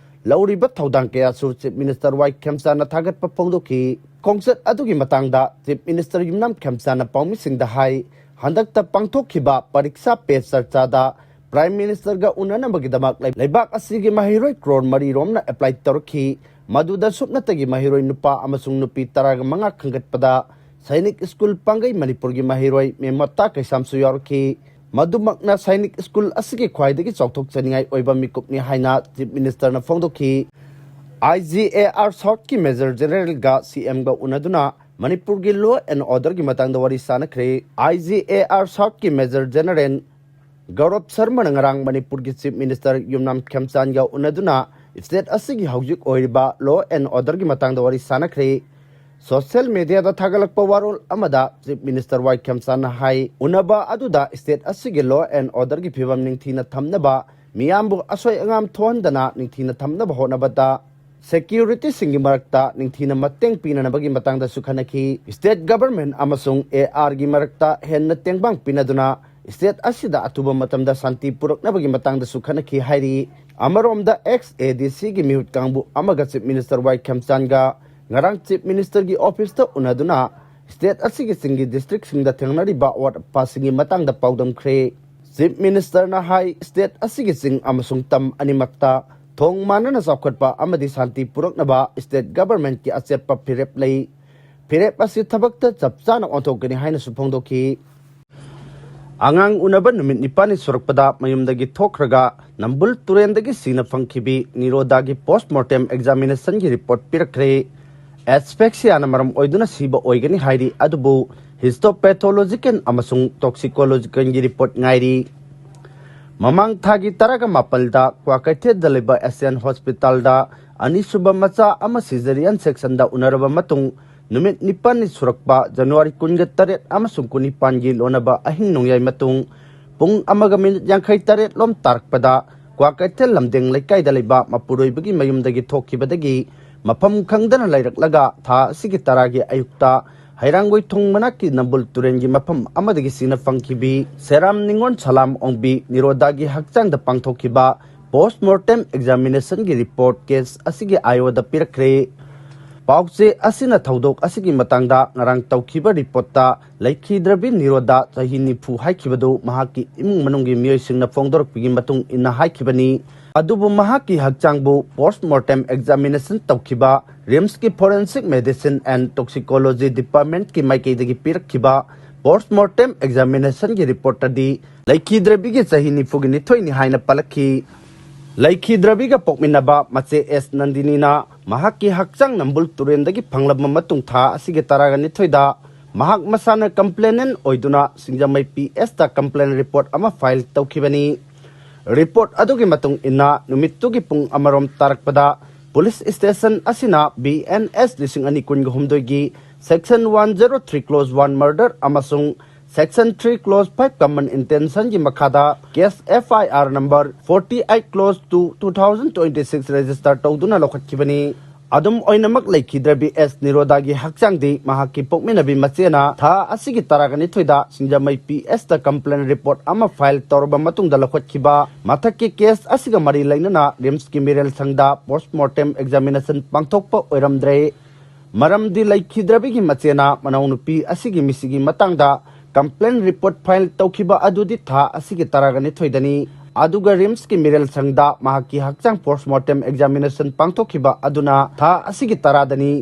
ꯂꯧꯔꯤꯕ ꯊꯧꯗꯥꯡ ꯀꯌꯥꯁꯨ ꯆꯤꯐ ꯃꯤꯅꯤꯁꯇꯔ ꯋꯥꯏ ꯈꯦꯝꯆꯥꯅ ꯊꯥꯒꯠꯄ ꯐꯣꯡꯗꯣꯛꯈꯤ꯫ ꯈꯣꯡꯆꯠ ꯑꯗꯨꯒꯤ ꯃꯇꯥꯡꯗ ꯆꯤꯐ ꯃꯤꯅꯤꯁꯇꯔ ꯌꯨꯝꯅꯥꯝ ꯈꯦꯝꯆꯥꯅ ꯄꯥꯎꯃꯤꯁꯤꯡꯗ ꯍꯥꯏ, ꯍꯟꯗꯛꯇ ꯄꯥꯡꯊꯣꯛꯈꯤꯕ ꯄꯔꯤꯛꯁꯥ ꯄꯦ ꯆꯔꯆꯥꯗ ꯄ꯭ꯔꯥꯏꯝ ꯃꯤꯅꯤꯁꯇꯔꯒ ꯎꯅꯅꯕꯒꯤꯗꯃꯛ ꯂꯩ-, ꯂꯩꯕꯥꯛ ꯑꯁꯤꯒꯤ ꯃꯍꯩꯔꯣꯏ ꯀ꯭ꯔꯣꯔ ꯃꯔꯤ ꯔꯣꯝꯅ ꯑꯦꯄ꯭ꯂꯥꯏ ꯇꯧꯔꯛꯈꯤ꯫ ꯃꯗꯨꯗ ꯁꯨꯞꯅꯇꯒꯤ ꯃꯍꯩꯔꯣꯏ ꯅꯨꯄꯥ ꯑꯃꯁꯨꯡ ꯅꯨꯄꯤ ꯇꯔꯥꯒ ꯃꯉꯥ ꯈꯟꯒꯠꯄꯗ ꯁꯥꯏꯅꯤꯛ ꯁ꯭ꯀꯨꯜ ꯄꯥꯡꯒꯩ ꯃꯅꯤꯄꯨꯔꯒꯤ ꯃꯍꯩꯔꯣꯏ ꯃꯦꯝꯃꯣꯇꯥ ꯀꯩꯁꯥꯝꯁꯨ ꯌꯥꯎꯔꯛꯈꯤ꯫ ꯃꯗꯨꯃꯛꯅ ꯁꯥꯏꯅꯤꯛ ꯁ꯭ꯀꯨꯜ ꯑꯁꯤꯒꯤ ꯈ꯭ꯋꯥꯏꯗꯒꯤ ꯆꯥꯎꯊꯣꯛꯆꯅꯤꯡꯉꯥꯏ ꯑꯣꯏꯕ ꯃꯤꯀꯨꯞꯅꯤ ꯍꯥꯏꯅ ꯆꯤꯐ ꯃꯤꯅꯤꯁꯇꯔꯅ ꯐꯣꯡꯗꯣꯛꯈꯤ꯫ ꯑꯥꯏ ꯖꯤ ꯑꯦ ꯑꯥꯔ ꯁꯥꯎꯠꯀꯤ ꯃꯦꯖꯔ ꯖꯦꯅꯔꯦꯜꯒ ꯁꯤ ꯑꯦꯝꯒ ꯎꯅꯗꯨꯅ ꯃꯅꯤꯄꯨꯔꯒꯤ ꯂꯣ ꯑꯦꯟ ꯑꯣꯔꯗꯔꯒꯤ ꯃꯇꯥꯡꯗ ꯋꯥꯔꯤ ꯁꯥꯅꯈ꯭ꯔꯦ꯫ ꯑꯥꯏ ꯖꯤ ꯑꯦ ꯑꯥꯔ ꯁꯥꯎꯠꯀꯤ ꯃꯦꯖꯔ ꯖꯦꯅꯔꯦꯜ ꯒꯧꯔꯕ ꯁꯔꯃꯅ ꯉꯔꯥꯡ ꯃꯅꯤꯄꯨꯔꯒꯤ ꯆꯤꯐ ꯃꯤꯅꯤꯁꯇꯔ ꯌꯨꯝꯅꯥꯝ ꯈꯦꯝꯆꯥꯟꯒ ꯎꯅꯗꯨꯅ ꯁ꯭ꯇꯦꯠ ꯑꯁꯤꯒꯤ ꯍꯧꯖꯤꯛ ꯑꯣꯏꯔꯤꯕ ꯂꯣ ꯑꯦꯟ ꯑꯣꯔꯗꯔꯒꯤ ꯃꯇꯥꯡꯗ ꯋꯥꯔꯤ ꯁꯥꯅꯈ꯭ꯔꯦ꯫ ꯁꯣꯁꯤꯌꯦꯜ ꯃꯤꯗꯤꯌꯥꯗ ꯊꯥꯒꯠꯂꯛꯄ ꯋꯥꯔꯣꯜ ꯑꯃꯗ ꯆꯤꯐ ꯃꯤꯅꯤꯁꯇꯔ ꯋꯥꯏ ꯈꯦꯝꯆꯥꯟꯅ ꯍꯥꯏ, ꯎꯅꯕ ꯑꯗꯨꯗ ꯁ꯭ꯇꯦꯠ ꯑꯁꯤꯒꯤ ꯂꯣ ꯑꯦꯟ ꯑꯣꯔꯗꯔꯒꯤ ꯐꯤꯕꯝ ꯅꯤꯡꯊꯤꯅ ꯊꯝꯅꯕ, ꯃꯤꯌꯥꯝꯕꯨ ꯑꯁꯣꯏ ꯑꯉꯥꯝ ꯊꯣꯛꯍꯟꯗꯅ ꯅꯤꯡꯊꯤꯅ ꯊꯝꯅꯕ ꯍꯣꯠꯅꯕꯗ ꯁꯦꯀ꯭ꯌꯨꯔꯤꯇꯤꯁꯤꯡꯒꯤ ꯃꯔꯛꯇ ꯅꯤꯡꯊꯤꯅ ꯃꯇꯦꯡ ꯄꯤꯅꯅꯕꯒꯤ ꯃꯇꯥꯡꯗꯁꯨ ꯈꯟꯅꯈꯤ꯫ ꯁ꯭ꯇꯦꯠ ꯒꯚꯔꯟꯃꯦꯟꯠ ꯑꯃꯁꯨꯡ ꯑꯦ ꯑꯥꯔꯒꯤ ꯃꯔꯛꯇ ꯍꯦꯟꯅ ꯇꯦꯡꯕꯥꯡ ꯄꯤꯅꯗꯨꯅ ꯁ꯭ꯇꯦꯠ ꯑꯁꯤꯗ ꯑꯊꯨꯕ ꯃꯇꯝꯗ ꯁꯥꯟꯇꯤ ꯄꯨꯔꯛꯅꯕꯒꯤ ꯃꯇꯥꯡꯗꯁꯨ ꯈꯟꯅꯈꯤ ꯍꯥꯏꯔꯤ꯫ ꯑꯃꯔꯣꯝꯗ ꯑꯦꯛꯁ ꯑꯦ ꯗꯤ ꯁꯤꯒꯤ ꯃꯤꯍꯨꯠ ꯀꯥꯡꯕꯨ ꯑꯃꯒ ꯆꯤꯐ ꯃꯤꯅꯤꯁꯇꯔ ꯋꯥꯏ ꯈꯦꯝꯆꯥꯟꯒ ꯉꯔꯥꯡ ꯆꯤꯐ ꯃꯤꯅꯤꯁꯇꯔꯒꯤ ꯑꯣꯐꯤꯁꯇ ꯎꯅꯗꯨꯅ ꯁ꯭ꯇꯦꯠ ꯑꯁꯤꯒꯤ ꯆꯤꯡꯒꯤ ꯗꯤꯁꯇ꯭ꯔꯤꯛꯁꯤꯡꯗ ꯊꯦꯡꯅꯔꯤꯕ ꯑꯋꯥꯠ ꯑꯄꯥꯁꯤꯡꯒꯤ ꯃꯇꯥꯡꯗ ꯄꯥꯎꯗꯝꯈ꯭ꯔꯦ꯫ ꯆꯤꯐ ꯃꯤꯅꯤꯁꯇꯔꯅ ꯍꯥꯏ, ꯁ꯭ꯇꯦꯠ ꯑꯁꯤꯒꯤ ꯆꯤꯡ ꯑꯃꯁꯨꯡ ꯇꯝ ꯑꯅꯤꯃꯛꯇ ꯊꯣꯡ ꯃꯥꯟꯅꯅ ꯆꯥꯎꯈꯠꯄ ꯑꯃꯗꯤ ꯁꯥꯟꯇꯤ ꯄꯨꯔꯛꯅꯕ ꯁ꯭ꯇꯦꯠ ꯒꯚꯔꯟꯃꯦꯟꯠꯀꯤ ꯑꯆꯦꯠꯄ ꯐꯤꯔꯦꯞ ꯂꯩ꯫ ꯐꯤꯔꯦꯞ ꯑꯁꯤ ꯊꯕꯛꯇ ꯆꯞ ꯆꯥꯅ ꯑꯣꯟꯊꯣꯛꯀꯅꯤ ꯍꯥꯏꯅꯁꯨ ꯐꯣꯡꯗꯣꯛꯈꯤ꯫ ꯑꯉꯥꯡ ꯎꯅꯕ ꯅꯨꯃꯤꯠ ꯅꯤꯄꯥꯟꯅꯤ ꯁꯨꯔꯛꯄꯗ ꯃꯌꯨꯝꯗꯒꯤ ꯊꯣꯛꯈ꯭ꯔꯒ ꯅꯝꯕꯨꯜ ꯇꯨꯔꯦꯟꯗꯒꯤ ꯁꯤꯅ ꯐꯪꯈꯤꯕꯤ ꯅꯤꯔꯣꯗꯥꯒꯤ ꯄꯣꯁꯠꯃꯣꯔꯇꯦꯝ ꯑꯦꯛꯖꯥꯃꯤꯅꯦꯁꯟꯒꯤ ꯔꯤꯄꯣꯔꯠ ꯄꯤꯔꯛꯈ꯭ꯔꯦ꯫ ꯑꯦꯁꯐꯦꯛꯁꯤꯌꯥꯅ ꯃꯔꯝ ꯑꯣꯏꯗꯨꯅ ꯁꯤꯕ ꯑꯣꯏꯒꯅꯤ ꯍꯥꯏꯔꯤ, ꯑꯗꯨꯕꯨ ꯍꯤꯁꯇꯣꯄꯦꯊꯣꯂꯣꯖꯤꯀꯦꯜ ꯑꯃꯁꯨꯡ ꯇꯣꯛꯁꯤꯀꯣꯂꯣꯖꯤꯀꯦꯜꯒꯤ ꯔꯤꯄꯣꯔꯠ ꯉꯥꯏꯔꯤ꯫ ꯃꯃꯥꯡ ꯊꯥꯒꯤ ꯇꯔꯥꯒ ꯃꯥꯄꯜꯗ ꯀ꯭ꯋꯥꯀꯩꯊꯦꯜꯗ ꯂꯩꯕ ꯑꯦꯁꯤꯌꯥꯟ ꯍꯣꯁꯄꯤꯇꯥꯜꯗ ꯑꯅꯤꯁꯨꯕ ꯃꯆꯥ ꯑꯃ ꯁꯤꯖꯔꯤꯌꯟ ꯁꯦꯛꯁꯟꯗ ꯎꯅꯔꯕ ꯃꯇꯨꯡ, ꯅꯨꯃꯤꯠ ꯅꯤꯄꯥꯜꯅꯤ ꯁꯨꯔꯛꯄ ꯖꯅꯋꯥꯔꯤ ꯀꯨꯟꯒ ꯇꯔꯦꯠ ꯑꯃꯁꯨꯡ ꯀꯨꯟꯅꯤꯄꯥꯟꯒꯤ ꯂꯣꯟꯅꯕ ꯑꯍꯤꯡ ꯅꯣꯡꯌꯥꯏ ꯃꯇꯨꯡ ꯄꯨꯡ ꯑꯃꯒ ꯃꯤꯅꯤꯠ ꯌꯥꯡꯈꯩ ꯇꯔꯦꯠ ꯂꯣꯝ ꯇꯥꯔꯛꯄꯗ ꯀ꯭ꯋꯥꯀꯩꯊꯦꯜ ꯂꯝꯗꯦꯡ ꯂꯩꯀꯥꯏꯗ ꯂꯩꯕ ꯃꯄꯨꯔꯣꯏꯕꯒꯤ ꯃꯌꯨꯝꯗꯒꯤ ꯊꯣꯛꯈꯤꯕꯗꯒꯤ ꯃꯐꯝ ꯈꯪꯗꯅ ꯂꯩꯔꯛꯂꯒ ꯊꯥ ꯑꯁꯤꯒꯤ ꯇꯔꯥꯒꯤ ꯑꯌꯨꯛꯇ ꯍꯩꯔꯥꯡꯒꯣꯏ ꯊꯣꯡ ꯃꯅꯥꯛꯀꯤ ꯅꯝꯕꯨꯜ ꯇꯨꯔꯦꯟꯒꯤ ꯃꯐꯝ ꯑꯃꯗꯒꯤ ꯁꯤꯅ ꯐꯪꯈꯤꯕꯤ ꯁꯦꯔꯥꯝ ꯅꯤꯉꯣꯜ ꯁꯂꯥꯝ ꯑꯣꯡꯕꯤ ꯅꯤꯔꯣꯗꯥꯒꯤ ꯍꯛꯆꯥꯡꯗ ꯄꯥꯡꯊꯣꯛꯈꯤꯕ ꯄꯣꯁꯠꯃꯣꯔꯇꯦꯝ ꯑꯦꯛꯖꯥꯃꯤꯅꯦꯁꯟꯒꯤ ꯔꯤꯄꯣꯔꯠ ꯀꯦꯁ ꯑꯁꯤꯒꯤ ꯑꯥꯏ ꯑꯣꯗ ꯄꯤꯔꯛꯈ꯭ꯔꯦ꯫ ꯄꯥꯎꯆꯦ ꯑꯁꯤꯅ ꯊꯧꯗꯣꯛ ꯑꯁꯤꯒꯤ ꯃꯇꯥꯡꯗ ꯉꯔꯥꯡ ꯇꯧꯈꯤꯕ ꯔꯤꯄꯣꯔꯠꯇ ꯂꯩꯈꯤꯗ꯭ꯔꯕꯤ ꯅꯤꯔꯣꯗꯥ ꯆꯍꯤ ꯅꯤꯐꯨ ꯍꯥꯏꯈꯤꯕꯗꯨ ꯃꯍꯥꯛꯀꯤ ꯏꯃꯨꯡ ꯃꯅꯨꯡꯒꯤ ꯃꯤꯑꯣꯏꯁꯤꯡꯅ ꯐꯣꯡꯗꯣꯔꯛꯄꯒꯤ ꯃꯇꯨꯡ ꯏꯟꯅ ꯍꯥꯏꯈꯤꯕꯅꯤ꯫ ꯑꯗꯨꯕꯨ ꯃꯍꯥꯛꯀꯤ ꯍꯛꯆꯥꯡꯕꯨ ꯄꯣꯁꯠꯃꯣꯔꯇꯦꯝ ꯑꯦꯛꯖꯥꯃꯤꯅꯦꯁꯟ ꯇꯧꯈꯤꯕ ꯔꯤꯝꯁꯀꯤ ꯐꯣꯔꯦꯟꯁꯤꯛ ꯃꯦꯗꯤꯁꯤꯟ ꯑꯦꯟ ꯇꯣꯛꯁꯤꯀꯣꯂꯣꯖꯤ ꯗꯤꯄꯥꯔꯠꯃꯦꯟꯠꯀꯤ ꯃꯥꯏꯀꯩꯗꯒꯤ ꯄꯤꯔꯛꯈꯤꯕ ꯄꯣꯁꯠꯃꯣꯔꯇꯦꯝ ꯑꯦꯛꯖꯥꯃꯤꯅꯦꯁꯟꯒꯤ ꯔꯤꯄꯣꯔꯠꯇꯗꯤ ꯂꯩꯈꯤꯗ꯭ꯔꯕꯤꯒꯤ ꯆꯍꯤ ꯅꯤꯐꯨꯒꯤ ꯅꯤꯊꯣꯏꯅꯤ ꯍꯥꯏꯅ ꯄꯜꯂꯛꯈꯤ꯫ ꯂꯩꯈꯤꯗ꯭ꯔꯕꯤꯒ ꯄꯣꯛꯃꯤꯟꯅꯕ ꯃꯆꯦ ꯑꯦꯁ ꯅꯟꯗꯤꯅꯤꯅ ꯃꯍꯥꯛꯀꯤ ꯍꯛꯆꯥꯡ ꯅꯝꯕꯨꯜ ꯇꯨꯔꯦꯟꯗꯒꯤ ꯐꯪꯂꯕ ꯃꯇꯨꯡ ꯊꯥ ꯑꯁꯤꯒꯤ ꯇꯔꯥꯒ ꯅꯤꯊꯣꯏꯗ ꯃꯍꯥꯛ ꯃꯁꯥꯅ ꯀꯝꯄ꯭ꯂꯦꯅꯦꯟ ꯑꯣꯏꯗꯨꯅ ꯁꯤꯡꯖꯃꯩ ꯄꯤ ꯑꯦꯁꯇ ꯀꯝꯄ꯭ꯂꯦꯟ ꯔꯤꯄꯣꯔꯠ ꯑꯃ ꯐꯥꯏꯜ ꯇꯧꯈꯤꯕꯅꯤ꯫ ꯔꯤꯄꯣꯔꯠ ꯑꯗꯨꯒꯤ ꯃꯇꯨꯡ ꯏꯟꯅ ꯅꯨꯃꯤꯠꯇꯨꯒꯤ ꯄꯨꯡ ꯑꯃꯔꯣꯝ ꯇꯥꯔꯛꯄꯗ ꯄꯨꯂꯤꯁ ꯁ꯭ꯇꯦꯁꯟ ꯑꯁꯤꯅ ꯕꯤ ꯑꯦꯟ ꯑꯦꯁ ꯂꯤꯁꯤꯡ ꯑꯅꯤ ꯀꯨꯟꯒ ꯍꯨꯝꯗꯣꯏꯒꯤ section one zero three clause one murder ꯑꯃꯁꯨꯡ section three clause five common ꯏꯟꯇꯦꯟꯁꯟꯒꯤ ꯃꯈꯥꯗ case F I R number forty eight clause two two thousand twenty six register ꯇꯧꯗꯨꯅ ꯂꯧꯈꯠꯈꯤꯕꯅꯤ꯫ ꯑꯗꯨꯝ ꯑꯣꯏꯅꯃꯛ ꯂꯩꯈꯤꯗ꯭ꯔꯕꯤ ꯑꯦꯁ ꯅꯤꯔꯣꯗꯥꯒꯤ ꯍꯛꯆꯥꯡꯗꯤ ꯃꯍꯥꯛꯀꯤ ꯄꯣꯛꯃꯤꯟꯅꯕꯤ ꯃꯆꯦꯅ ꯊꯥ ꯑꯁꯤꯒꯤ ꯇꯔꯥꯒ ꯅꯤꯊꯣꯏꯗ ꯁꯤꯡꯖꯃꯩ ꯄꯤ ꯑꯦꯁꯇ ꯀꯝꯄ꯭ꯂꯦꯟ ꯔꯤꯄꯣꯔꯠ ꯑꯃ ꯐꯥꯏꯜ ꯇꯧꯔꯕ ꯃꯇꯨꯡꯗ ꯂꯧꯈꯠꯈꯤꯕ ꯃꯊꯛꯀꯤ ꯀꯦꯁ ꯑꯁꯤꯒ ꯃꯔꯤ ꯂꯩꯅꯅ ꯔꯤꯝꯁꯀꯤ ꯃꯤꯔꯦꯜ ꯁꯪꯗ ꯄꯣꯁꯠꯃꯣꯔꯇꯦꯝ ꯑꯦꯛꯖꯥꯃꯤꯅꯦꯁꯟ ꯄꯥꯡꯊꯣꯛꯄ ꯑꯣꯏꯔꯝꯗ꯭ꯔꯦ꯫ ꯃꯔꯝꯗꯤ ꯂꯩꯈꯤꯗ꯭ꯔꯕꯤꯒꯤ ꯃꯆꯦꯅ ꯃꯅꯥꯎꯅꯨꯄꯤ ꯑꯁꯤꯒꯤ ꯃꯤꯁꯤꯒꯤ ꯃꯇꯥꯡꯗ complaint report file ꯇꯧꯈꯤꯕ ꯑꯗꯨꯗꯤ ꯊꯥ ꯑꯁꯤꯒꯤ ꯇꯔꯥꯒ ꯅꯤꯊꯣꯏꯗꯅꯤ꯫ ꯑꯗꯨꯒ RIMSꯀꯤ ꯃꯤꯔꯦꯜ ꯁꯪꯗ ꯃꯍꯥꯛꯀꯤ ꯍꯛꯆꯥꯡ post mortem examination ꯄꯥꯡꯊꯣꯛꯈꯤꯕ ꯑꯗꯨꯅ ꯊꯥ ꯑꯁꯤꯒꯤ ꯇꯔꯥꯗꯅꯤ꯫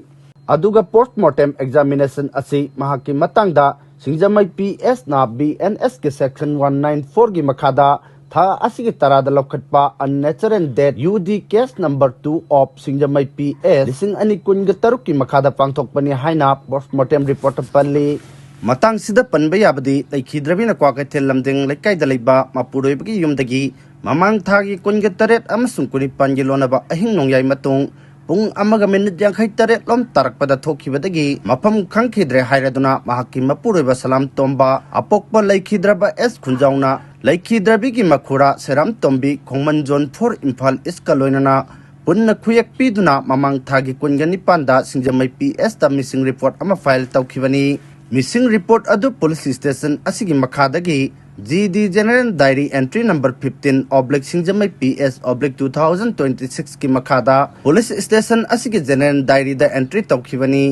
ꯑꯗꯨꯒ post mortem examination ꯑꯁꯤ ꯃꯍꯥꯛꯀꯤ ꯃꯇꯥꯡꯗ ꯁꯤꯡꯖꯃꯩ PSꯅ BNSꯀꯤ section one nine fourꯒꯤ ꯃꯈꯥꯗ ꯊꯥ ꯑꯁꯤꯒꯤ ꯇꯔꯥꯗ ꯂꯧꯈꯠꯄ unnatural death UD case number two of Singjamei PS ꯂꯤꯁꯤꯡ ꯑꯅꯤ ꯀꯨꯟꯒ ꯇꯔꯨꯛꯀꯤ ꯃꯈꯥꯗ ꯄꯥꯡꯊꯣꯛꯄꯅꯤ ꯍꯥꯏꯅ post mortem report ꯄꯜꯂꯤ꯫ ꯃꯇꯥꯡꯁꯤꯗ ꯄꯟꯕ ꯌꯥꯕꯗꯤ, ꯂꯩꯈꯤꯗ꯭ꯔꯕꯤꯅ ꯀ꯭ꯋꯥꯀꯩꯊꯦꯜ ꯂꯝꯗꯤꯡ ꯂꯩꯀꯥꯏꯗ ꯂꯩꯕ ꯃꯄꯨꯔꯣꯏꯕꯒꯤ ꯌꯨꯝꯗꯒꯤ ꯃꯃꯥꯡ ꯊꯥꯒꯤ ꯀꯨꯟꯒ ꯇꯔꯦꯠ ꯑꯃꯁꯨꯡ ꯀꯨꯟꯅꯤꯄꯥꯟꯒꯤ ꯂꯣꯟꯅꯕ ꯑꯍꯤꯡ ꯅꯣꯡꯌꯥꯏ ꯃꯇꯨꯡ ꯄꯨꯡ ꯑꯃꯒ ꯃꯤꯅꯤꯠ ꯌꯥꯡꯈꯩ ꯇꯔꯦꯠ ꯂꯣꯝ ꯇꯥꯔꯛꯄꯗ ꯊꯣꯛꯈꯤꯕꯗꯒꯤ ꯃꯐꯝ ꯈꯪꯈꯤꯗ꯭ꯔꯦ ꯍꯥꯏꯔꯗꯨꯅ ꯃꯍꯥꯛꯀꯤ ꯃꯄꯨꯔꯣꯏꯕ ꯁꯂꯥꯝ ꯇꯣꯝꯕ ꯑꯄꯣꯛꯄ ꯂꯩꯈꯤꯗ꯭ꯔꯕ ꯑꯦꯁ ꯈꯨꯟꯖꯥꯎꯅ ꯂꯩꯈꯤꯗ꯭ꯔꯕꯤꯒꯤ ꯃꯈꯨꯔꯥ ꯁꯦꯔꯥꯝ ꯇꯣꯝꯕꯤ ꯈꯣꯡꯃꯟ zone four ꯏꯝꯐꯥꯜ Eastꯀ ꯂꯣꯏꯅꯅ ꯄꯨꯟꯅ ꯈꯨꯌꯦꯛ ꯄꯤꯗꯨꯅ ꯃꯃꯥꯡ ꯊꯥꯒꯤ ꯀꯨꯟꯒ ꯅꯤꯄꯥꯟꯗ ꯁꯤꯡꯖꯃꯩ PSꯇ missing report ꯑꯃ file ꯇꯧꯈꯤꯕꯅꯤ꯫ Missing report ꯑꯗꯨ police station ꯑꯁꯤꯒꯤ ꯃꯈꯥꯗꯒꯤ GD General Diary entry number fifteen oblique ꯁꯤꯡꯖꯃꯩ PS oblique two thousand twenty sixꯀꯤ ꯃꯈꯥꯗ police station ꯑꯁꯤꯒꯤ general diaryꯗ entry ꯇꯧꯈꯤꯕꯅꯤ꯫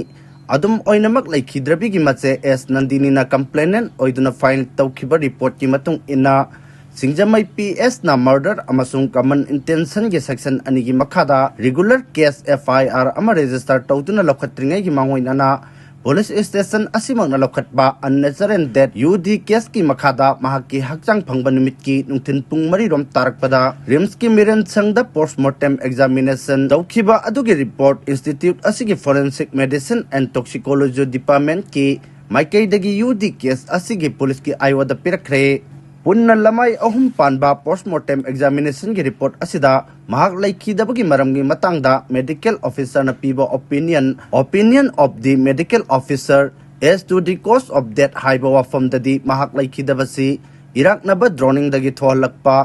ꯑꯗꯨꯝ ꯑꯣꯏꯅꯃꯛ, ꯂꯩꯈꯤꯗ꯭ꯔꯕꯤꯒꯤ ꯃꯆꯦ ꯑꯦꯁ ꯅꯟꯗꯤꯅꯤꯅ complainant ꯑꯣꯏꯗꯨꯅ file ꯇꯧꯈꯤꯕ reportꯀꯤ ꯃꯇꯨꯡ ꯏꯟꯅ, ꯁꯤꯡꯖꯃꯩ PSꯅ murder ꯑꯃꯁꯨꯡ common intentionꯒꯤ section ꯑꯅꯤꯒꯤ ꯃꯈꯥꯗ regular case FIR ꯑꯃ register ꯇꯧꯗꯨꯅ ꯂꯧꯈꯠꯇ꯭ꯔꯤꯉꯩꯒꯤ ꯃꯥꯡꯑꯣꯏꯅꯅ police station ꯑꯁꯤꯃꯛꯅ ꯂꯧꯈꯠꯄ unnatural death UD caseꯀꯤ ꯃꯈꯥꯗ ꯃꯍꯥꯛꯀꯤ ꯍꯛꯆꯥꯡ ꯐꯪꯕ ꯅꯨꯃꯤꯠꯀꯤ ꯅꯨꯡꯊꯤꯜ ꯄꯨꯡ ꯃꯔꯤ ꯔꯣꯝ ꯇꯥꯔꯛꯄꯗ RIMSꯀꯤ ꯃꯤꯔꯦꯟ ꯁꯪꯗ post mortem examination ꯇꯧꯈꯤꯕ ꯑꯗꯨꯒꯤ report institute ꯑꯁꯤꯒꯤ Forensic Medicine and Toxicology Departmentꯀꯤ ꯃꯥꯏꯀꯩꯗꯒꯤ UD case ꯑꯁꯤꯒꯤ policeꯀꯤ ꯑꯥꯏꯑꯣꯗ ꯄꯤꯔꯛꯈ꯭ꯔꯦ꯫ ꯄꯨꯟꯅ ꯂꯃꯥꯏ ꯑꯍꯨꯝ ꯄꯥꯟꯕ post mortem examinationꯒꯤ report ꯑꯁꯤꯗ ꯃꯍꯥꯛ ꯂꯩꯈꯤꯗꯕꯒꯤ ꯃꯔꯝꯒꯤ ꯃꯇꯥꯡꯗ medical officerꯅ ꯄꯤꯕ opinion, opinion of the medical officer as to the cause of death ꯍꯥꯏꯕ ꯋꯥꯐꯝꯗꯗꯤ ꯃꯍꯥꯛ ꯂꯩꯈꯤꯗꯕꯁꯤ ꯏꯔꯥꯛꯅꯕ drowningꯗꯒꯤ ꯊꯣꯛꯍꯜꯂꯛꯄ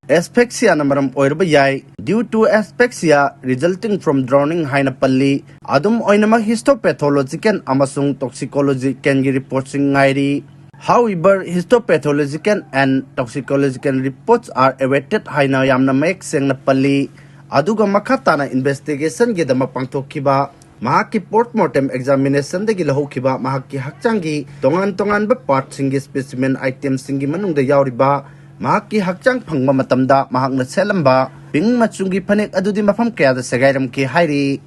asphyxiaꯅ ꯃꯔꯝ ꯑꯣꯏꯔꯕ ꯌꯥꯏ, due to asphyxia resulting from drowning ꯍꯥꯏꯅ ꯄꯜꯂꯤ꯫ ꯑꯗꯨꯝ ꯑꯣꯏꯅꯃꯛ, histopathological ꯑꯃꯁꯨꯡ toxicologicalꯒꯤ reportꯁꯤꯡ ꯉꯥꯏꯔꯤ꯫ However, histopathological and toxicological reports are awaited ꯍꯥꯏꯅ ꯌꯥꯝꯅ ꯃꯌꯦꯛ ꯁꯦꯡꯅ ꯄꯜꯂꯤ꯫ ꯑꯗꯨꯒ ꯃꯈꯥ ꯇꯥꯅ investigationꯒꯤꯗꯃꯛ ꯄꯥꯡꯊꯣꯛꯈꯤꯕ ꯃꯍꯥꯛꯀꯤ ꯄꯣꯁꯃꯣꯔꯇꯦꯝ ꯑꯦꯛꯖꯥꯃꯤꯅꯦꯁꯟꯗꯒꯤ ꯂꯧꯍꯧꯈꯤꯕ ꯃꯍꯥꯛꯀꯤ ꯍꯛꯆꯥꯡꯒꯤ ꯇꯣꯉꯥꯟ ꯇꯣꯉꯥꯟꯕ ꯄꯥꯔꯠꯁꯤꯡꯒꯤ ꯁ꯭ꯄꯦꯁꯤꯃꯦꯟ ꯑꯥꯏꯇꯦꯝꯁꯤꯡꯒꯤ ꯃꯅꯨꯡꯗ ꯌꯥꯎꯔꯤꯕ ꯃꯍꯥꯛꯀꯤ ꯍꯛꯆꯥꯡ ꯐꯪꯕ ꯃꯇꯝꯗ ꯃꯍꯥꯛꯅ ꯁꯦꯠꯂꯝꯕ ꯄꯤꯡ ꯃꯆꯨꯒꯤ ꯐꯅꯦꯛ ꯑꯗꯨꯗꯤ ꯃꯐꯝ ꯀꯌꯥꯗ ꯁꯦꯒꯥꯏꯔꯝꯈꯤ ꯍꯥꯏꯔꯤ꯫